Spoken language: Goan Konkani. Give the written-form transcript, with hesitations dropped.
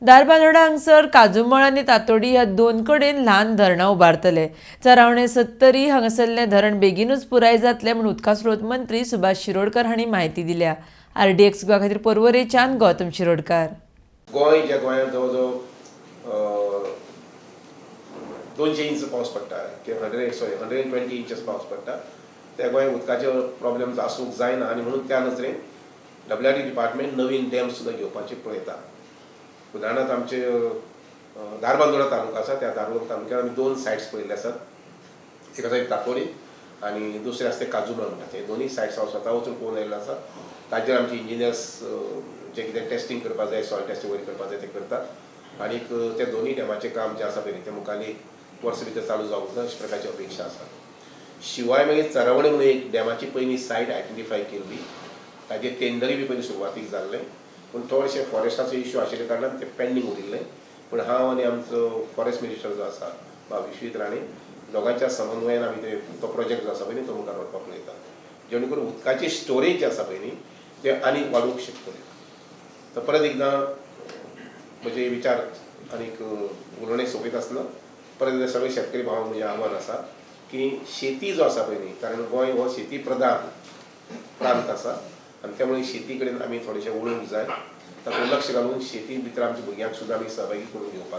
धारबांदोडा हांगसर काजूमळ आनी तातोडी ह्या दोन कडेन ल्हान धरणां उबारतले. चरावणे सत्तरी हांगासरलें धरण बेगीनूच पुराय जातलें म्हूण उदका स्रोत मंत्री सुभाष शिरोडकर हांणी म्हायती दिल्या. आरडीएक्स गोवा खातीर पर्वरेच्यान गौतम शिरोडकर. गोंय, ज्या गोंयांत जवळ जवळ 200 इंच पावस पडटा किंवा 100, sorry, 120 inches पावस पडटा, त्या गोंयांत उदकाचे प्रॉब्लेम्स आसूंक जायना आनी म्हणून त्या नदरेन डब्ल्यू आर डी डिपार्टमेंट नवीन डॅम सुद्दां घेवपाचे पळयता. उदाहरणार्थ, आमचे धारबांदोडा तालुका आसा, त्या धारबांदोडा तालुक्यात आमी दोन सायट्स पळयल्ले आसात. एक आसा एक तातोडी आनी दुसरें आसा तें काजूमळ म्हणटा. ते दोनूय सायट्स हांव स्वता वचून पळोवन आयिल्लो आसा. ताजेर आमचे इंजिनियर्स जे कितें टेस्टींग करपा जाय, सॉयल टेस्टींग वगैरे करपा जाय, ते करतात आनीक त्या दोनूय डॅमाचें काम जें आसा पळय, तें मुखार एक वर्स भितर चालू जावंक जाय अशे प्रकारची अपेक्षा आसा. शिवाय मागीर चरावणे म्हणून एक डॅमाची पयलीं सायट आयडेंटिफाय केल्ली. ताजेर टेंडरूय बी पयलीं सुरवातीक जाल्लें, पूण थोडेशे फॉरेस्टाचो इश्यू आशिल्ल्या कारणान तें पेंडींग उरिल्लें. पूण हांव आनी आमचो फॉरेस्ट मिनिस्टर जो आसा बाब विश्वजीत राणे, दोगांच्या समन्वयान आमी ते तो प्रोजेक्ट जो आसा पळय न्ही, तो मुखार व्हरपाक पळयता, जेणे करून उदकाची स्टोरेज जी आसा पळय न्ही, ते आनीक वाडोवंक शकतले. तर परत एकदां म्हजे विचार आनीक उलोवणें सोंपयता आसतना परत एकदां सगळे शेतकरी भावांक म्हजें आव्हान आसा की शेती जो आसा पळय न्ही, कारण गोंय हो शेती प्रधान प्रांत आसा आनी त्यामुळे शेती कडेन आमी थोडेशें वळूंक जाय. तातूंत लक्ष घालून शेती भितर आमच्या भुरग्यांक सुद्दां आमी सहभागी करून घेवपाक जाय.